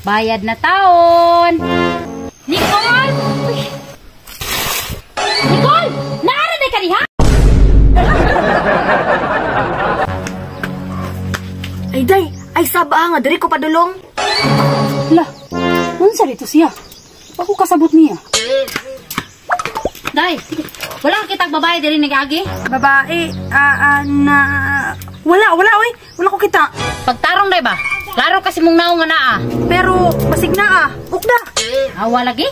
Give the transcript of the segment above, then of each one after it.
Bayad na taon. Nicole! Uy. Nicole! Naara na ka diha? Ay day, ay saba nga diri ko padulong. La, unsa dito siya? Ako kasabot niya. Day, wala kitang babae diri nag-agi? Babae, na wala oy, wala ko kita. Pagtarong day ba? Klaro kasi mong naong nga naa. Pero basig na ah, ukda. Awa lagi?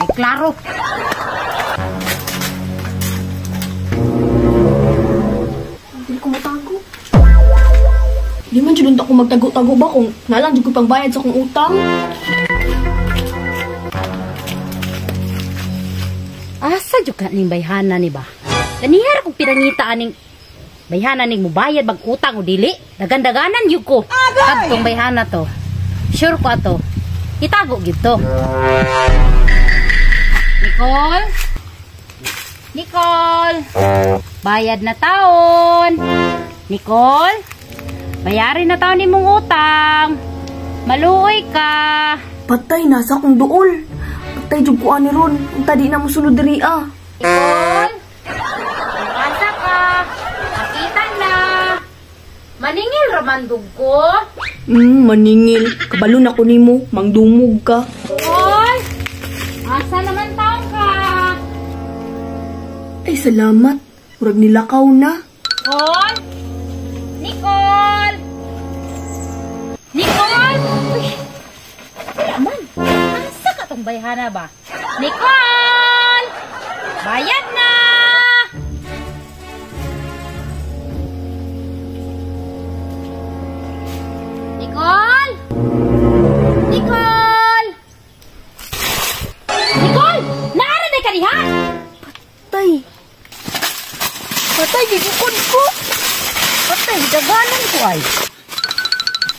Ay klaro. Dili ko motago. Di man jud unta ko magtago-tago ba kung nalang jud ko pangbayad sa akong utang. Asa jud ka ning bayhana ni ba? Kanihar kong pinangita aning bayhana ning mubayad bag utang o dili? Dagan-daganan jud ko. Adtong bayhana to. Sure ko ato. Itago gyud to. Nicole? Nicole? Bayad na taon. Nicole? Bayarin na taon nimong utang. Maluoy ka. Patay na sa akong duol. Patay jud ko ani ron. Unta di na mo sulod diri ah. Nicole? Asa ka? Nakita na. Maningil raman dug ko. Maningil. Kabalo na ko nimo, mangdumog ka. Nicole? Asa naman taon ka? Ay salamat. Murag nilakaw na. Nicole? Nicole! Nicole! Uy, wala man. Asa ka tong bayhana ba? Nicole! Bayad na! Nicole! Nicole! Nicole! Naara na ka diha? Patay. Patay, gigukod ko. Patay, daganan ko ay.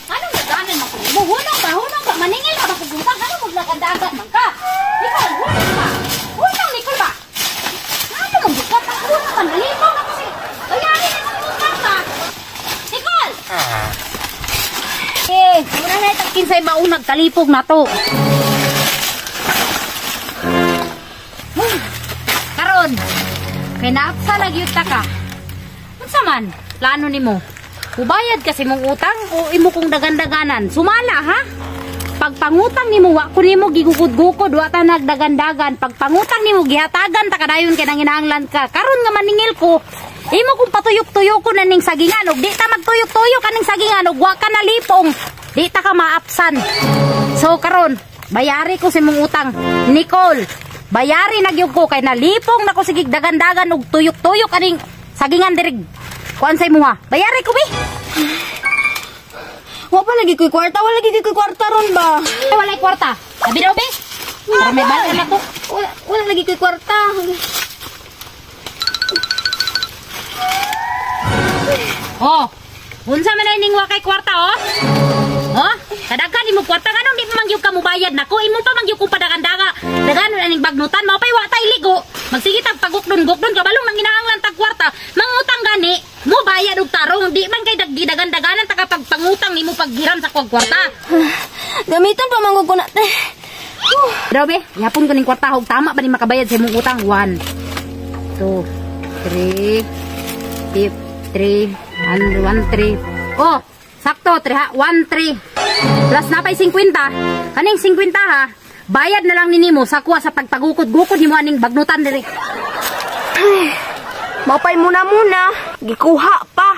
Anong daganan ako? Hunong ba? Hunong ba? Maningil ka ba kung utang? Ano maglagandagan man ka? Nicole, hunong ba? Hunong, Nicole ba? Ano mong bukat? Ang hunong man. Nalipaw na kasi. Bayarin na mong utang ba? Nicole! Eh, wala na itang kinsay maunag kalipog na to. Karon, kay naapsa nagyuta ka. Unsa man? Plano nimo? Ubayad kasi mong utang o imo kong dagandaganan? Sumala ha? Pagpangutang nimo wa ko nimo gigukod-gukod, wa ta nagdagandagan. Pagpangutang nimo gihatagan ta kadayon kay nanginahanglan ka. Karon nga maningil ko, imo kong patuyok-tuyok ko na ning sagingan og di ta magtuyok-tuyok aning sagingan og wa ka nalipong, di ta ka maapsan. So karon, bayari ko sa imong utang. Nicole, bayari na gyud ko kay nalipong na ko sige dagandagan og tuyok-tuyok aning sagingan diri. Kuan sa imuha. Bayari ko bi. Wa pa lagi koy kwarta, wala lagi koy kwarta ron ba? Ay, walay kwarta. Sabi daw be. Para may balik na to. Wala lagi koy kwarta. Oh. Unsa man ay ning wa kay kwarta oh? Oh, kadaghan nimo kwarta nganong di pa man gyud ka mobayad nako, imo pa man gyud ko padagandaga. Daganon aning bagnutan mao pay wa tay ligo. Magsige tag pagukdon-gukdon kabalong nanginahanglan tag kwarta. Mangutang gani, mo bayad og tarong di man kay dagdagan-daganan ta kapag pangutang nimo paghiram sa kuwag kwarta. Gamiton pa man ko na te. Grabe, yapon ko ning kwarta og tama ba ni makabayad sa imong utang? 1 2 3 3 3 1 3. Oh, sakto 3 1 3. Plus na pay 50. Kaning 50 ha. Bayad na lang nimo sa kuha sa pagpagukod-gukod nimo aning bagnutan diri. Mapay muna muna, gikuha pa.